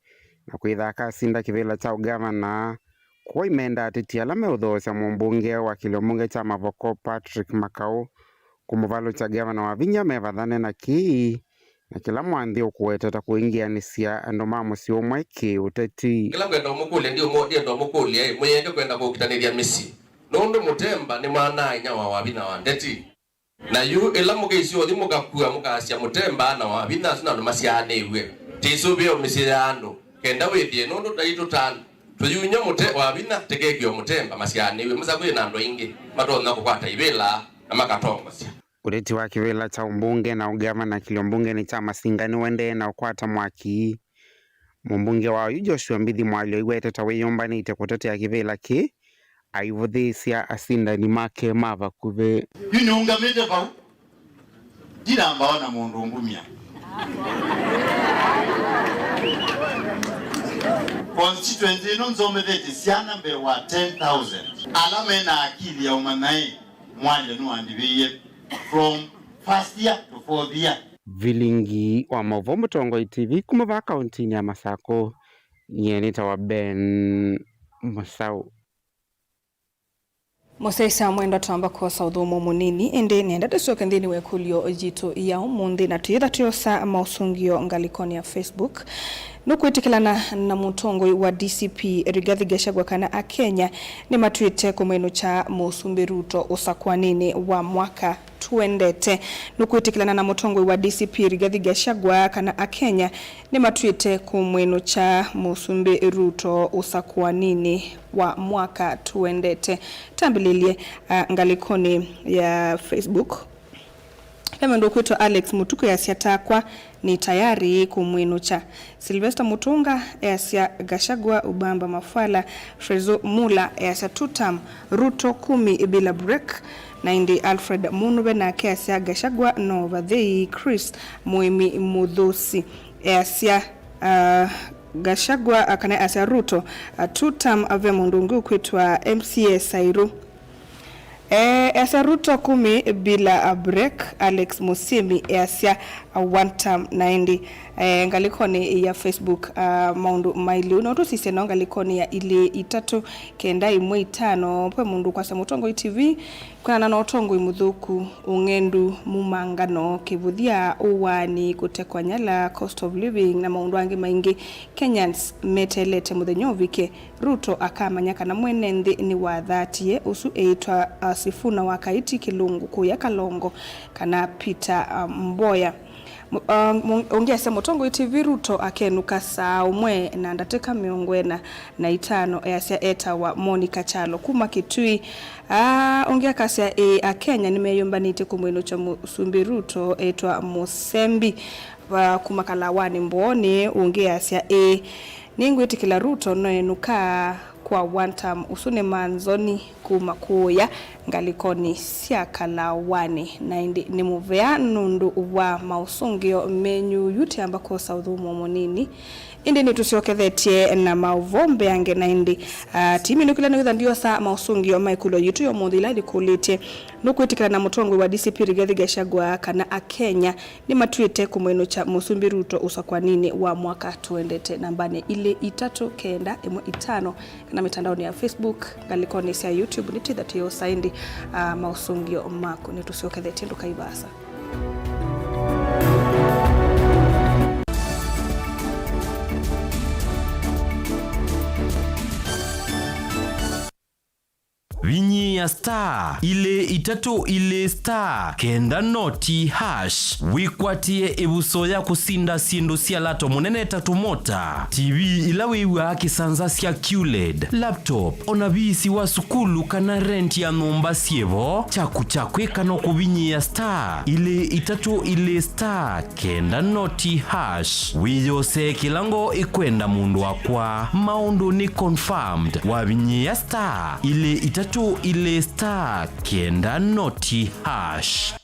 na kwĩtha akasinda kĩvĩla kya ũngavana, kwoou aimendaa ateti ala meũthoosya mũmbunge wa kĩlio mbunge kya Mavoko Patrick Makau kũmũvalũkya Ngavana Wavinya mevathane na kĩĩ, na kĩla Mwanthi ũkũweta ta kũingĩanĩsya andũ ma mũsyĩ ũmwe kĩ-ũteti. Kĩla ngwenda ũmũkũlya, ndiũmũ-, ndienda ũmũkũlya, ĩ, mũyĩeke kwenda kũkitanĩthya mĩsyĩ, nũndũ Mũtemba nĩ mwana-a-inyia wa Wavinya wa Ndeti. Na yu ĩla mũkĩisyothi mũkakua mũkasya Mũtemba na Wavinya asu nĩ andũ masyaanĩw'e. Tĩsũvĩe o mĩsyĩ ya andũ, kenda wĩthĩe, nũndũ taitũ ta andũ tũyuny'a Mũte-, Wavinya, tĩkekĩe o Mũtemba masyaanĩw'e. Masakũyĩ na andũ aingĩ matonya kũkwata ivĩla na makatongosya. Ũteti wa kĩvĩla kya ũmbunge na ũngavana kĩlio mbungenĩ kya Masinga nĩũendee na ũkwata mwaki. Mũmbunge wa oyu Joshua Mbithi Mwalyo aiweta ta wĩyũmbanĩte kũtetea kĩvĩla kĩĩ, aivũthĩĩsya asindani make ma vakuvĩ. Yu nĩũngamĩte vau, ndinamba ona mũndũ ũmbumya. Constituency ĩno nzomethetye syana mbee wa ten thousand. Ala mena akili ya ũmanyaĩ, Mwalyo nĩwandivĩie from first year to fourth year. Vilingi wa maũvoo Mũtongoi T V kuma vaa kauntinĩ ya Masakũ, nyie nĩtawa Ben Mũsaũ. Mũsyaĩĩsya mwendwa, twamba kwosa ũthũmũo mũnini, ĩndĩ nĩenda tũsyoke nthĩnĩ wa ĩkũlyo yitũ ya ũmũnthĩ, na twĩtha twĩosa maũsũngĩo ngalĩkonĩ ya Facebook. Nũkwĩtĩkĩlana na mũtongoi wa D C P Rigathi Gachagua kana Akenya nĩmatw'ĩte kũmwĩnũkya Mũsumbĩ Ruto ũsakũanĩnĩ wa mwaka tũendete? Nũkwĩtĩkĩlana na mũtongoi wa D C P Rigathi Gachagua kana Akenya nĩmatw'ĩte kũmwĩnũkya Mũsumbĩ Ruto ũsakũanĩnĩ wa mwaka tũendete? Tambĩlĩlye, ah, ngalĩkonĩ ya Facebook. Ve mũndũ ũkwĩtwa Alex Mũtuku easya, "Takwa nĩ tayari kũmwĩnũkya." Sylvester Mũtũnga easya, "Gachagua, Ubamba Mafwala." Frezo Mula easya, "Two term, Ruto kumi bila break." Na ĩndĩ Alfred Mũnũve nake easya, "Gachagua no vathei." Chris Mũĩmi Mũthũsi easya, ah, Gachagua, ah, kana easya Ruto, ah, two term. Ve mũndũ ũngĩ ũkwĩtwa M C A Sairu. Eh, easya Ruto kumi bila a break. Alex Musimi easya, a one term. Na ĩndĩ, eh, ngalĩkonĩ ya Facebook, ah, maũndũ mailĩu no tũsisye nao ngalĩkonĩ ya ilĩ itatũ kenda ĩmwe itano. Ve mũndũ ũkwasya Mũtongoi T V, kwĩanana na ũtongoi mũthũku, ũng'endu, mumangano, kĩvũthya, ũwaani, kũtekwa nyala, cost of living na maũndũ angĩ maingĩ, Kenyans meteelete mũthenya ũvike Ruto akamanya kana mwene nthĩ nĩwathatie, ũsu eĩtwa, uh, Sifuna wa Kaiti Kĩlungu kũya Kalongo, kana Peter, uh, Mboya. Mu-, uh, mu-, ũngĩ asya Mũtongoi T V, Ruto akenũka saa ũmwe na ndatĩka mĩongo ĩna na itano, easya etawa Monica Kyalo kuma Kitui. Ah, ũngĩ akasya, ĩĩ, Akenya nĩmeyũmbanĩtye kũmwĩnũkya Mũsumbĩ Ruto, etwa Mũsembi, uh, kuma Kalawanĩ Mbooni. Ũngĩ easya, ĩĩ, nĩngwĩtĩkĩla Ruto noenũka kwa one term. Ũsu nĩ Manzoni kuma kũũya ngalĩkonĩ sya Kalawanĩ. Na ĩndĩ nĩ mũvea nũndũ wa maũsũngĩo menyu. Yu tĩamba kwosa ũthũmũo mũnini, ĩndĩ nĩtũsyokethetye na maũvoo mbeange. Na ĩndĩ, ah, timinũkĩla nĩwĩtha ndiosa maũsũngĩo ma ĩkũlyo yitũ ya ũmũnthĩ ĩla yĩkũlĩtye, nũkwĩtĩkĩla na mũtongoi wa D C P Rigathi Gachagua kana Akenya nĩmatw'ĩte kũmwĩnũkya Mũsumbĩ Ruto ũsakũanĩnĩ wa mwaka tũendete? Nambanĩ ilĩ itatũ kenda ĩmwe itano, kana mĩtandaonĩ ya Facebook, ngalĩkonĩ sya YouTube, nĩtwĩtha twĩosa ĩndĩ, ah, maũsũngĩo maku. Nĩtũsyokethetye, ndũkai vaasa. Vinyia ya star ilĩ itatũ ilĩ star kenda noti hash. Wĩkwatĩe ĩvuso ya kũsinda syĩndũ sya lato mũnene ta tũmota, T V ila wĩw'aa kĩsanza sya Q led, laptop, o na visi wa sukulu kana rent ya nyũmba syĩvo. Kyaku kya kwĩka no kũvinyĩĩa star ilĩ itatũ ilĩ star kenda noti hash. Wĩyosee kĩla ngoo ĩkwenda, mũndũ wakwa. Maũndũ nĩ confirmed wavinyĩĩa star ilĩ itatũ ilĩ star kenda noti hash.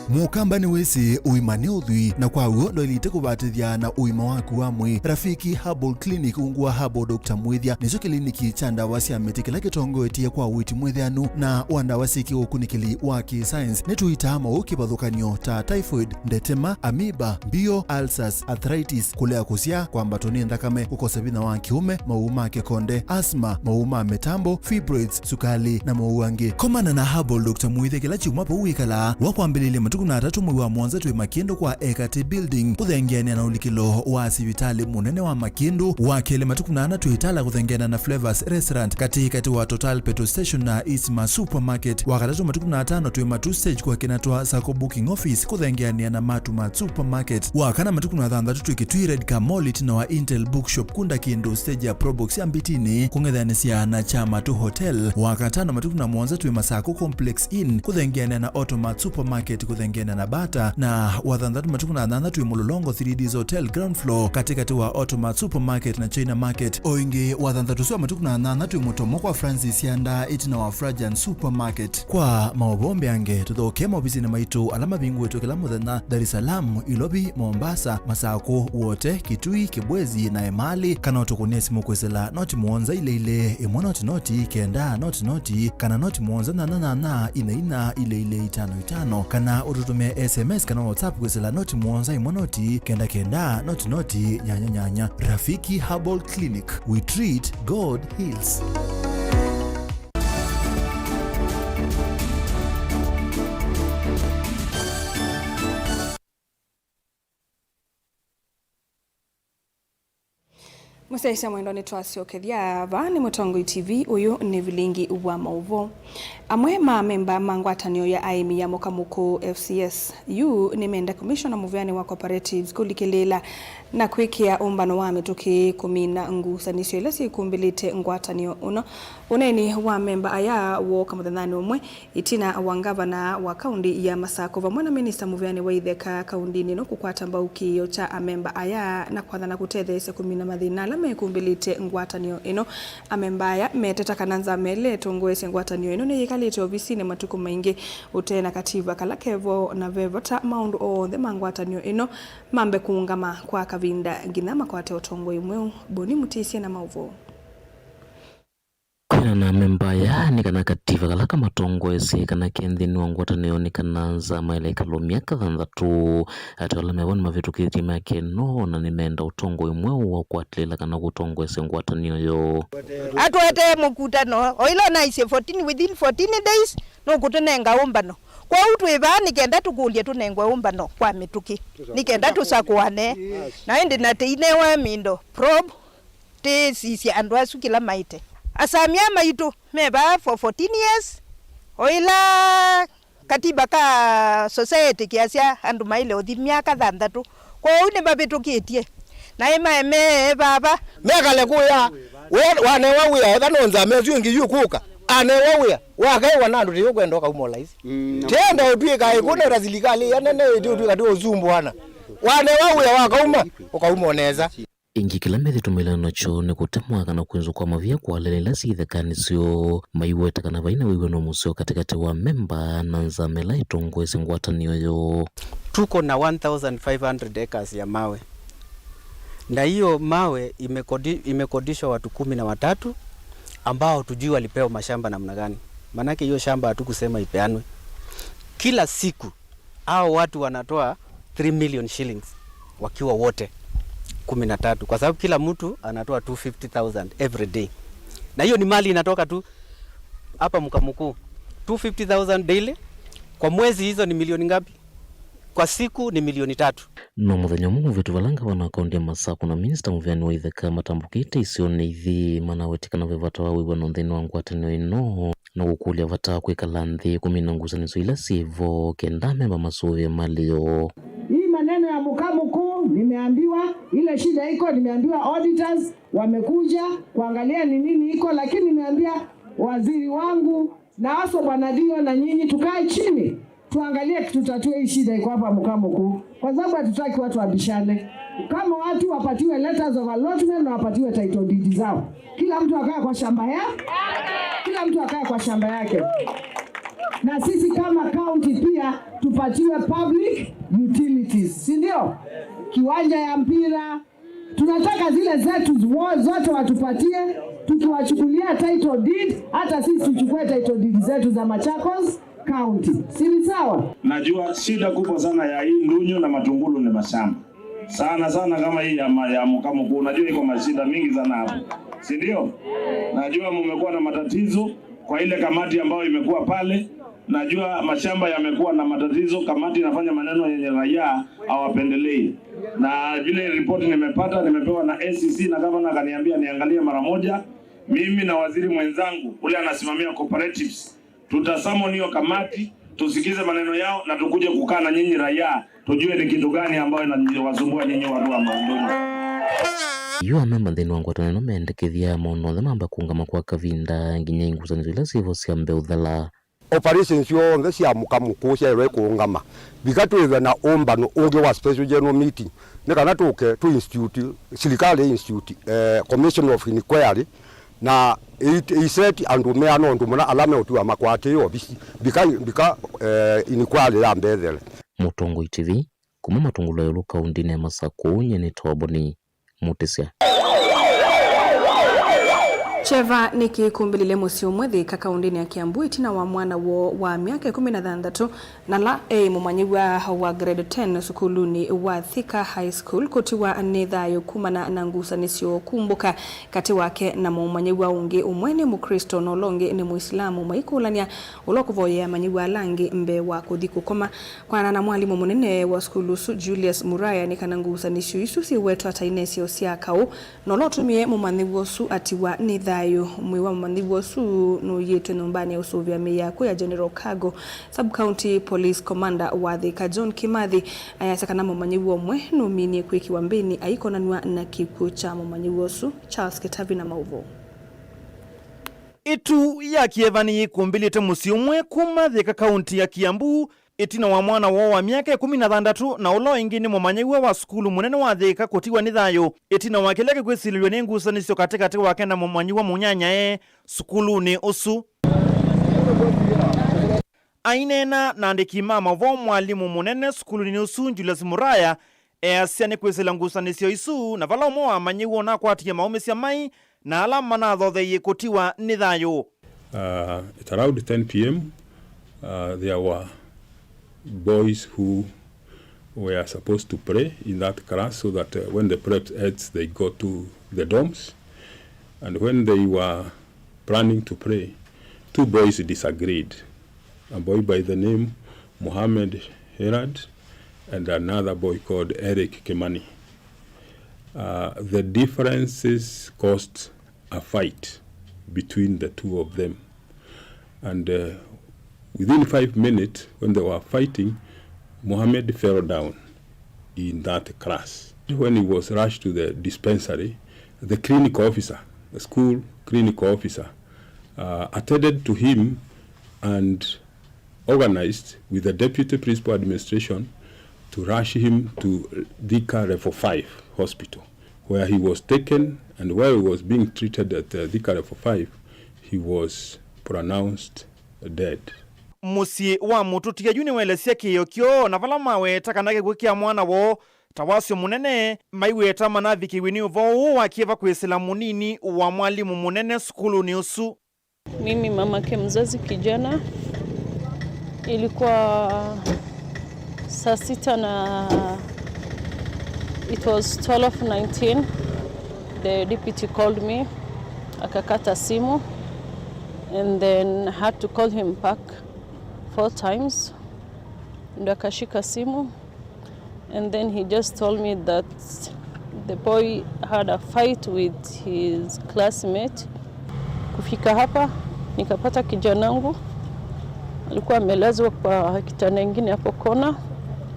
Mũkamba nĩwĩsĩ ũima nĩ ũthwii, na kwa w'o ndwaĩlĩte kũvatĩthya na ũima waku wa mwĩĩ. Rafiki Herbal Clinic ungu wa Herbal Doctor Mwĩthya nĩkyo kĩliniki kya ndawa sya mĩtĩ kĩla kĩtongoetye kwa ũiiti mwĩthĩanu na wa ndawa syĩ kĩũkunĩkĩli wa kĩ-science. Nĩtũitaa maũũ kĩvathũkany'o ta typhoid, ndetema, amoeba, mbio, ulcers, arthritis, kũlea kũsyaa, kwambatwa nĩ nthakame, kũkosa vinya wa kĩũme, maũũ ma kĩkonde, asthma, maũũ ma mĩtambo, fibroids, sukali, na maũũ angĩ. Komana na Herbal Doctor Mwĩthya kĩla kyumwa vau wĩkalaa. Wa kwambĩlĩlya matukũ na atatũ mwei wa mũonza twĩ Makĩndũ kwa Ekatĩ Building, kũthengeanĩa na ũlikĩlo wa sivitalĩ mũnene wa Makĩndũ. Wa kelĩ matukũ na ana twĩ Itala kũthengeanĩa na Flavors Restaurant, katĩkatĩ wa Total Petrol Station na Eastma Supermarket. Wa katatũ matukũ na atano twĩ Matu Stage kwa kĩna twa Sacco Booking Office, kũthengeanĩa na Matu Mart Supermarket. Wa kana matukũ na thanthatũ twĩ Kitui Red Car Mall, ĩtina wa Intel Bookshop, kunda kĩndũ stage ya Probox ya Mbitini, kũng'ethanĩsya na Kyamatu Hotel. Wa katano matukũ na mũonza twĩ Masako Complex Inn, kũthengeanĩa na Automat Supermarket, kũthengeanĩa na Bata. Na wa thanthatũ matukũ na nyanya twĩ Mũlolongo three Ds Hotel ground floor, katĩkatĩ wa Automat Supermarket na China Market. O ĩngĩ, wa thanthatũ ũsu wa matukũ na nyanya twĩ Mũtomo kwa Francis Yanda, ĩtina wa Frajan Supermarket. Kwa maũvoo mbeange, tũthokee maovisinĩ maitũ ala mavingũĩtwe kĩla mũthenya, Dar es Salaam, Ilovi, Mombasa, Masako, Wote, Kitui, Kibwezi, na Emali, kana ũtũkũnĩe simũ kwĩsĩla noti mũonza ilĩ ilĩ, ĩmwe noti noti, kenda noti noti, kana noti mũonza nyanya nyanya, ina ina, ilĩ ilĩ, itano itano, kana ũtũtũmĩe S M S kana WhatsApp kwĩsĩla noti mũonza ĩmwe noti, kenda kenda, noti noti, nyanya nyanya. Rafiki Herbal Clinic, we treat, God heals. Mũsyaĩĩsya mwendwa, nĩtwasyokethya. Vaa nĩ Mũtongoi T V, ũyũ nĩ vilingi wa maũvoo. Amwe ma amemba ma ngwatanĩo ya aĩmi ya Mũkamũkũ F C S U nĩmenda Commissioner mũvĩanĩ wa Cooperatives kũlikĩlĩĩla na kwĩkĩa ũmbano wa mĩtũkĩ kũmina ngusanĩsyo ila syĩkumbĩlĩte ngwatanĩo ĩno. Ũneeni wa amemba aya wooka mũthenyanĩ ũmwe ĩtina wa ngavana wa kaũnti ya Masako vamwe na minista mũvĩanĩ wa itheka kaũntinĩ ĩno kũkwata mbau kĩĩo kya amemba aya na kwathana kũtetheesya kũmina mathĩna ala mekumbĩlĩte ngwatanĩo ĩno. Amemba aya meteta kana nzama ĩla ĩtongoesye ngwatanĩo ĩno nĩyĩkalĩte ovisinĩ matukũ maingĩ ũtee na kativa kala kevo, na ve vata maũndũ onthe ma ngwatanĩo ĩno mambe kũũngama kwa kavinda nginya makwate ũtongoi mweũ. Boni Mũtĩsye na maũvoo. Kwĩana na amemba aya nĩ kana kativa kala kamatongoesye kana ke nthĩnĩ wa ngwatanĩo nĩ kana nzama ĩla ĩkalũa myaka thanthatũ. Atĩ ala mevo nĩmavĩtũkĩtye myaka ĩno na nĩmenda ũtongoi mweũ wa kũatĩlĩla kana kũtongoesya ngwatanĩo yoo. Atũetee mũkutano, o ĩla ũnaisye fourteen, within fourteen days, nũkũtũnenga ũmbano. Kwoou twĩ vaa nĩ kenda tũkũlye tũnengwe ũmbano kwa mĩtũkĩ, nĩ kenda tũsakũane. Na ĩndĩ na tĩinewa mindo, probe, tĩĩsisya andũ asu kĩla maĩte. Asamya maitũ me vaa for fourteen years, o ĩla katiba ka society kĩasya andũ maĩle ũthi myaka thanthatũ. Kwoou nĩmavĩtũkĩtye, naĩ maemee vava. Mekale kũya, we wanewa wĩa, etha no nzama ĩsu ĩngĩ yu ĩkũka. Anewa wĩa, wakaĩwa na andũ tĩũkwenda ũkauma ũlaisi. Tenda ũtwĩka ĩkũneta silikalĩ ya nene ĩtĩ ũtwĩka tĩ ũsumbũana. Wanewa wĩa wakauma, ũkauma ũnesa. Ĩngĩ kĩla methĩtwe mailana nakyo nĩ kũtemwa kana kwĩnzwa kwa mavia kwa alele ila syĩ ithekanĩ syoo, maiweta kana vai na wĩw'ano mũseo katĩkatĩ wa memba na nzama ĩla ĩtongoesye ngwatanĩo yoo. Tuko na one thousand five hundred acres ya mawe, na hiyo mawe imekodi-, imekodishwa watu kumi na watatu ambao hatujui walipewa mashamba namna gani, maanake hiyo shamba hatukusema ipeanwe. Kila siku hao watu wanatoa three million shillings wakiwa wote kumi na tatu, kwa sababu kila mtu anatoa two fifty thousand every day, na hiyo ni mali inatoka tu hapa Mkamukuu, two fifty thousand daily. Kwa mwezi hizo ni milioni ngapi? kwa siku ni milioni tatu. No mũthenya ũmwe mũvĩtu, vala ngavana wa kaũntĩ ya Masakũ na minista mũvĩanĩ wa itheka matambũkĩte isionĩ ithi, manawetye kana ve vata wa wĩw'ano nthĩnĩ wa ngwatanĩo ĩno, na gũkũlya vata wa kwĩkala nthĩ kũmina ngusanĩsyo ila syĩ vo kenda amemba masũvĩe malĩo. Hii maneno ya Mukamuku nimeambiwa, ile shida iko, nimeambiwa auditors wamekuja kuangalia ni nini iko, lakini nimeambia waziri wangu na also Bwana Dio na nyinyi tukae chini tuangalie tutatue hii shida iko hapa Mukamuku, kwa sababu hatutaki watu wabishane. Kama watu wapatiwe letters of allotment na wapatiwe title deed zao, kila mtu akae kwa shamba ya, kila mtu akae kwa shamba yake, na sisi kama county pia tupatiwe public utilities, si ndio? Kiwanja ya mpira, tunataka zile zetu wo-, zote watupatie, tukiwachukulia title deed, hata sisi tuchukue title deed zetu za Machakos County. Si ni sawa? Najua shida kubwa sana ya hii Ndunyu na Matungulu ni mashamba. Sana sana kama hii ya ma-, ya Mukamuku, najua iko mashida mingi sana hapo. Si ndio? Najua mumekuwa na matatizo kwa ile kamati ambayo imekuwa pale. Najua mashamba yamekuwa na matatizo, kamati inafanya maneno yenye raia hawapendelei. Na vile ripoti nimepata, nimepewa na A C C na gavana akaniambia niangalie mara moja. Mimi na waziri mwenzangu ule anasimamia cooperatives, tutasummon hiyo kamati, tusikize maneno yao na tukuje kukaa na nyinyi raia, tujue ni kitu gani ambayo inawasumbua nyinyi watu wa Mandungu. Yu amemba nthĩnĩ wa ngwatanĩo ĩno mendekethya maũndũ onthe mamba kũũngama kwa kavinda nginya ingusanĩsyo ila syĩvo syambe ũthela. Operations syonthe sya Mukamuku syaĩlwe kũũngama. Vika twĩthwe na ũmbano ũngĩ wa special general meeting, nĩ kana tũke tũ institute, silikalĩ institute, eh, commission of inquiry, na ĩ-, ĩiseti andũ meana ũndũ mũna ala meũtiwa makwatĩĩe ovisi. Vika, vika, eh, inquiry yambe ĩthele. Mũtongoi T V, kuma Matungulu ĩũlũ kaũndĩnĩ ya Masakũ, nyie nĩ Toboni Mutisya. Kyeva nĩkĩkũmbĩlĩle mũsyĩ ũmwe Thĩka kaũndĩnĩ ya Kiambu ĩtina wa mwana woo wa myaka ĩkũmi na thanthatũ, na la eĩ mũmanyĩw'a wa grade ten sukulunĩ wa Thika High School kũtiwa nĩ thayũ kumana na ngusanĩsyo kumbũka katĩ wake na mũmanyĩw'a ũngĩ, ũmwe nĩ Mũklĩsto na ũla ũngĩ nĩ Mũisilamu, maikũlany'a ũla ũkũvoyea amanyĩw'a ala angĩ mbee wa kũthi kũkoma. Kwanana na mwalimũ mũnene wa sukulu ũsu, Julius Muraya, nĩ kana ngusanĩsyo isu syĩwetwa ta inesyo sya kaũ, na ũla ũtumie mũmanyĩw'a ũsu atiwa nĩ thayũ. Mwĩĩ wa mũmanyĩw'a ũsu nũyĩtwe nyũmbanĩ ya ũsũvĩa mĩĩ ya akw'ũ ya General Cargo. Sub-County Police Commander wa Thika, John Kimathi, ayasya kana mũmanyĩw'a ũmwe nũminie kwĩkĩwa mbĩnĩ aikonanw'a na kĩkw'ũ kya mũmanyĩw'a ũsu. Charles Kĩtavi na maũvoo. Ĩtu ya Kyeva nĩyĩkũmbĩlĩte mũsyĩ ũmwe kuma Thika kaũnti ya Kiambu, ĩtina wa mwana woo wa myaka ĩkũmi na thanthatũ na ũla ũngĩ nĩ mũmanyĩw'a wa sukulu mũnene wa Thika kũtiwa nĩ thayũ ĩtina wa kĩla kĩkwĩsilĩlw'a nĩ ngusanĩsyo katĩkatĩ wake na mũmanyĩw'a mũnyanyae sukulunĩ ũsu. Aineena na andĩki ma maũvoo, mwalimũ mũnene sukulunĩ ũsu, Julius Muraya, easya nĩ kwĩsĩla ngusanĩsyo isu, na vala ũmwe wa amanyĩw'a ũnakwatie maũmĩsya mai na ala manathotheie kũtiwa nĩ thayũ. Uh, at around ten p m, uh, there were boys who were supposed to pray in that class so that, uh, when the prep ends, they go to the dorms. And when they were planning to pray, two boys disagreed. A boy by the name Mohammed Herad and another boy called Eric Kimani. Uh, the differences caused a fight between the two of them. And, uh, within five minutes, when they were fighting, Mohammed fell down in that class. When he was rushed to the dispensary, the clinical officer, the school clinical officer, uh, attended to him and organized with the deputy principal administration to rush him to Thika Level five Hospital, where he was taken, and while he was being treated at, uh, Thika Level five, he was pronounced dead. Mũsyĩ wa mũtũtia yu nĩwaelesya kĩĩo kyoo, na vala maweta kana kĩkw'ũ kya mwana woo ta wasyo mũnene, maiweta manavikĩw'e nĩ ũvoo ũũ wa Kyeva kwĩsĩla mũnini wa mwalimũ mũnene sukulunĩ ũsu. Mimi mamake mzazi kijana, ilikuwa saa sita na it was twelve nineteen, the deputy called me, akakata simu, and then I had to call him back four times, ndo akashika simu. And then he just told me that the boy had a fight with his classmate. Kufika hapa, nikapata kijanangu alikuwa amelazwa kwa kitanda ingine hapo kona.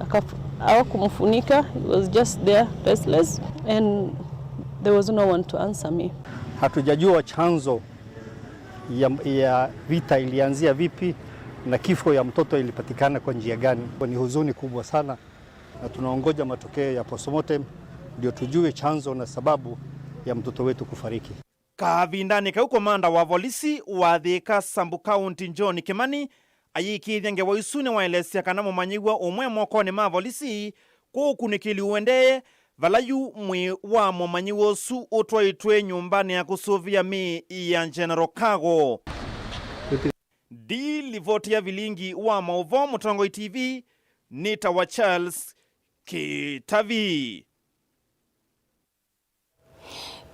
Akaf- hawakumfunika, he was just there, restless, and there was no one to answer me. Hatujajua chanzo ya, ya vita ilianzia vipi na kifo ya mtoto ilipatikana kwa njia gani. Ni huzuni kubwa sana, na tunaongoja matokeo ya postmortem ndio tujue chanzo na sababu ya mtoto wetu kufariki. Kavindanĩ kau, komanda wa volisi wa Thika Sub-County John Kimani ayĩkĩĩthya ngewa isu nĩwaelesya kana mũmanyĩw'a ũmwe mokonĩ ma volisi kũu ũkunĩkĩli ũendee, vala yu mwĩĩ wa mũmanyĩw'a ũsu ũtwaĩtwe nyũmbanĩ ya kũsũvĩa mĩĩ ya General Cargo. Ndi livoti ya vilingi wa maũvoo Mũtongoi T V, nĩtawa Charles Kĩtavi.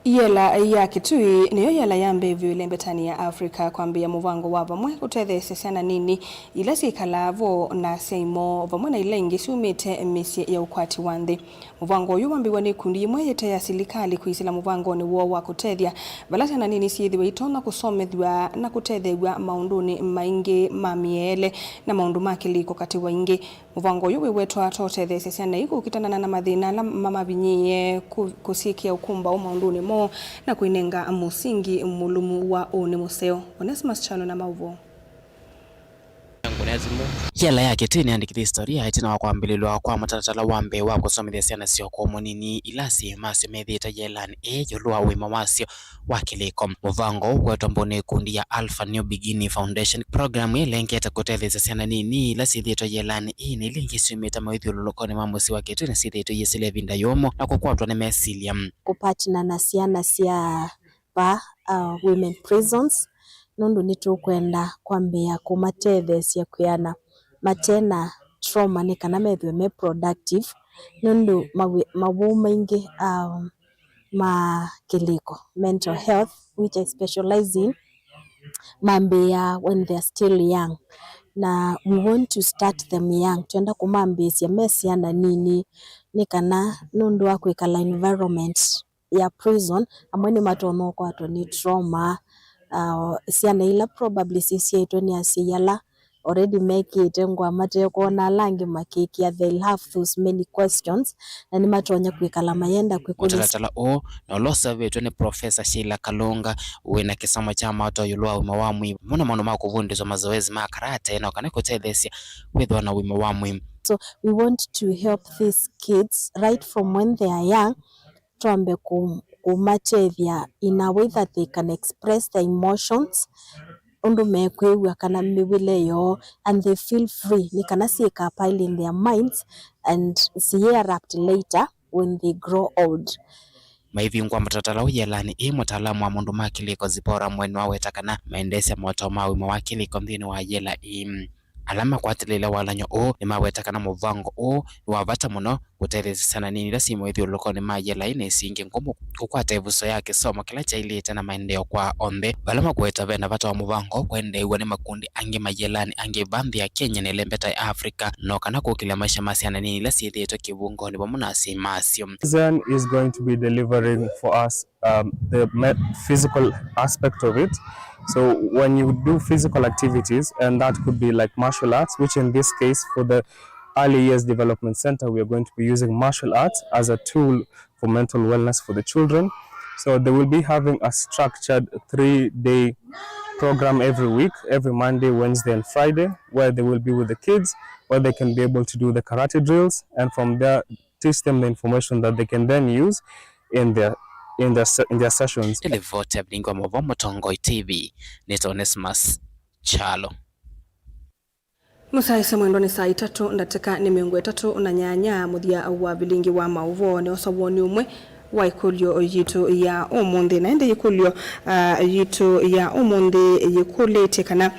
Yela ya Kitui nĩyo yela ya mbee vyũ ĩlembetanĩ ya Africa kwambĩĩa mũvango wa vamwe kũtetheesya syana nini ila syĩkalaa vo na asyai moo, vamwe na ila ingĩ syumĩte mĩsyĩ ya ũkwati wa nthĩ. Mũvango ũyũ wambĩĩw'a nĩ ikundi imwe ite ya silikalĩ kwĩsĩla mũvangonĩ woo wa kũtethya vala syana nini syĩthĩwe itonya kũsomethw'a na kũtetheew'a maũndũnĩ maingĩ ma mĩeele na maũndũ ma kĩlĩko katĩ wa ingĩ. Mũvango ũyũ wĩwetwa ta ũtetheesya syana ii kũkitanana na mathĩna ala mamavinyĩĩe kũ-, kũsyĩkĩa ũkũmbaũ maũndũnĩ moo na kwĩnenga mũsingi mũlũmu wa ũnĩ mũseo. Onesmus Kyalo na maũvoo. Yela ya Kitui nĩyandĩkĩthye historia ĩtina wa kwambĩlĩlwa kwa mũtalatala wa mbee wa kũsomethya syana sya ũkũũ mũnini ila asyai masyo methĩĩtwe yelanĩ ĩĩ ĩũlũ wa ũima wasyo wa kĩlĩko. Mũvango ũũ ũkwetwa mbau nĩ ĩkundi ya Alpha New Beginning Foundation. Programu ĩĩ ĩlengete kũtetheesya syana nini ila syĩthĩĩtwe yelanĩ ĩĩ na ila ingĩ syumĩte mawĩthyũlũlũkonĩ ma mũsyĩ wa Kitui na syĩthĩĩtwe iyĩsĩla ĩvinda yũmũ na kũkwatwa nĩ mesilya. Kũpatana na syana sya vaa, uh, women prisons, nũndũ nĩtũkwenda kwambĩĩa kũmatetheesya kwĩana mate na trauma nĩ kana methĩwe me productive, nũndũ mawĩ-, mawau maingĩ, um, ma kĩlĩko, mental health, which I specialize in, mambĩĩaa when they are still young, na we want to start them young. Twenda kũmambĩĩsya me syana nini, nĩ kana nũndũ wa kwĩkala environment ya prison, amwe nĩmatonya ũkwatwa nĩ trauma. Uh, syana ila probably sisyaĩtwe nĩ asyai ala already mekĩĩte ngũa matekwona ala angĩ makĩkĩa, they'll have those many questions, na nĩmatonya kwĩkala mayenda kwĩkũlya. Mũtalatala ũũ na ũla ũseũvĩtw'e nĩ Professor Sheila Kalunga wĩ na kĩsomo kya maũtao ĩũlũ wa ũima wa mwĩĩ vamwe na maũndũ ma kũvundĩswa mazoezi ma karate na kana kũtetheesya kwĩthĩwa na ũima wa mwĩĩ. So we want to help these kids right from when they are young, twambe kũ-, kũmatethya in a way that they can express their emotions, ũndũ mekwĩw'a kana mĩw'ĩle yoo, and they feel free, nĩ kana syĩka pile in their minds and si erupt later when they grow old. Maivingwa mũtalatala ũũ yelanĩ ĩĩ, mũtaalamu wa maũndũ ma kĩlĩko Zipporah Mweni nĩwaweta kana maendeesya motao ma ũima wa kĩlĩko nthĩnĩ wa yela ĩĩ. Ala makwatĩlĩĩle walany'o ũũ nĩmaweta kana mũvango ũũ nĩ wa vata mũno kũtetheesya syana nini ila syĩ mawĩthyũlũlũkonĩ ma yela ĩĩ na isu ingĩ ngũmũ kũkwata ĩvuso ya kĩsomo kĩla kyaĩlĩte na maendeeo kwa onthe. Vala makweta ve na vata wa mũvango ũũ kwendeew'a nĩ makundi angĩ ma yelanĩ angĩ va nthĩ ya Kenya na ĩlembeta ya Africa, no kana kũkĩlya maisha ma syana nini ila syĩthĩĩtwe kĩvungoni vamwe na asyai masyo. Zen is going to be delivering for us um, the me- physical aspect of it. So when you do physical activities, and that could be like martial arts, which in this case for the Early Years Development Center, we are going to be using martial arts as a tool for mental wellness for the children. So they will be having a structured three-day program every week, every Monday, Wednesday, and Friday, where they will be with the kids, where they can be able to do the karate drills, and from there teach them the information that they can then use in their, in their, se- in their sessions. Ĩlivoti ya vilingi wa maũvoo Mũtongoi T V, nĩtawa Onesmus Kyalo. Mũsaĩsya mwendwa, nĩ saa itatũ ndatĩka nĩ mĩongo ĩtatũ na nyanya. Mũthya wa vilingi wa maũvoo nĩosa woni ũmwe wa ĩkũlyo yitũ ya ũmũnthĩ. Na ĩndĩ ĩkũlyo, ah, yitũ ya ũmũnthĩ yĩkũlĩtye kana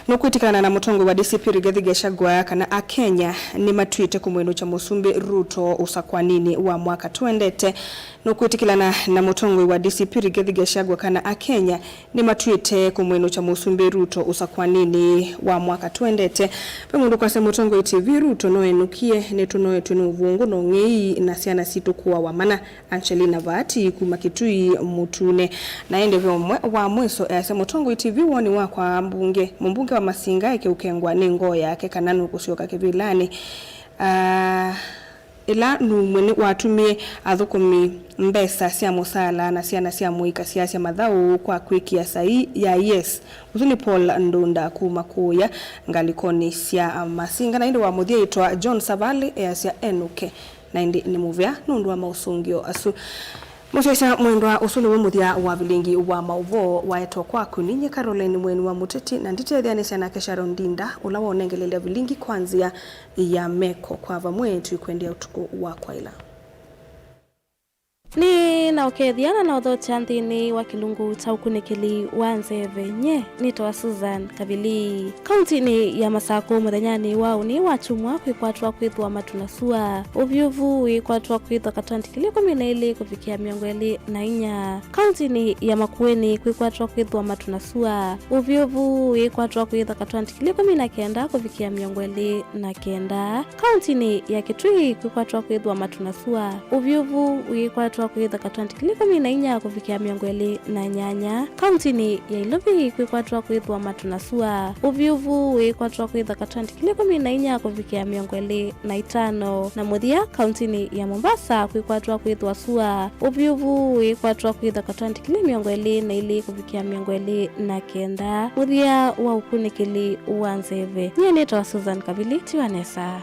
nũkwĩtĩkana na mũtongoi wa D C P Rigathi Gachagua kana Akenya nĩmatuĩte kũmwĩnũkya Mũsumbĩ Ruto ũsakwaninĩ wa mwaka twendete. Nũkwĩtĩkĩlana na mũtongoi wa D C P Rigathi Gachagua kana Akenya nĩmatuĩte kũmwĩnũkya Mũsumbĩ Ruto ũsakwaninĩ wa mwaka twendete. Ve mũndũ kwasya Mũtongoi T V, Ruto noenũkie, nĩtũnoetwe nĩ ũvũngũ na ũng'ei na syana sitũ kũawa mana. Angelina Vaati kuma Kitui Mũtune. Na ĩndĩ ve ũmwe wa mwĩso easya Mũtongoi T V, woni wakwa mbunge, mũmbunge wa Masinga eke ũkengwa nĩ ngoo yake kana nũkũsyoka kĩvĩlanĩ. Ah, ĩla numwe nĩ watumie athũkũmi mbesa sya mũsaala na syana sya mũika syasya mathaũ kwa kwĩkĩa saii ya yes. Ũsu nĩ Paul Ndunda kuma kũũya ngalĩkonĩ sya Masinga. Na ĩndĩ wa mũthya ĩtwa John Savali easya enũke. Na ĩndĩ nĩ mũvea nũndũ wa maũsũngĩo asu. Mũsyaĩĩsya mwendwa, ũsu nĩw'o mũthya wa vilingi wa maũvoo waetwa kwaku. Ninyie Caroline Mweni wa Mũteti, na nditetheanĩsya nake Sharon Ndinda, ũla waũnengelelya vilingi kwa nzĩa ya meko. Kwa vamwe, tũikwendea ũtukũ wa kwaĩla. Nĩ na ũkethya na na ũthokya nthĩnĩ wa kĩlungu kya ũkunĩkĩli wa nzeve. Nye nĩtawa Susan Kavili. Kauntinĩ ya Masakũ mũthenyanĩ wa ũnĩ wa kyumwa kwĩkwatwa kwĩthwa matu na sua. Ũvyũvu wĩkwatwa kwĩthwa katwenti kĩlĩ ĩkũmi na ilĩ kũvikĩa mĩongo ĩlĩ na inya. Kauntinĩ ya Makueni kwĩkwatwa kwĩthwa matu na sua. Ũvyũvu wĩkwatwa kwĩthwa katwenti kĩlĩ ĩkũmi na kenda kũvikĩa mĩongo ĩlĩ na kenda. Kauntinĩ ya Kitui kwĩkwatwa kwĩthwa matu na sua. Ũvyũvu wĩkwatwa kwĩthwa katwenti kĩlĩ ĩkũmi na inya kũvikĩa mĩongo ĩlĩ na nyanya. Kauntinĩ ya Ilovi kwĩkwatwa kwĩthwa matu na sua. Ũvyũvu wĩkwatwa kwĩthwa katwenti kĩlĩ ĩkũmi na inya kũvikĩa mĩongo ĩlĩ na itano. Na mũthya, kauntinĩ ya Mombasa kwĩkwatwa kwĩthwa sua. Ũvyũvu wĩkwatwa kwĩthwa katwenti kĩlĩ mĩongo ĩlĩ na ilĩ kũvikĩa mĩongo ĩlĩ na kenda. Mũthya wa ũkunĩkĩli wa nzeve. Nyie nĩtawa Susan Kavili, tiwa nesa.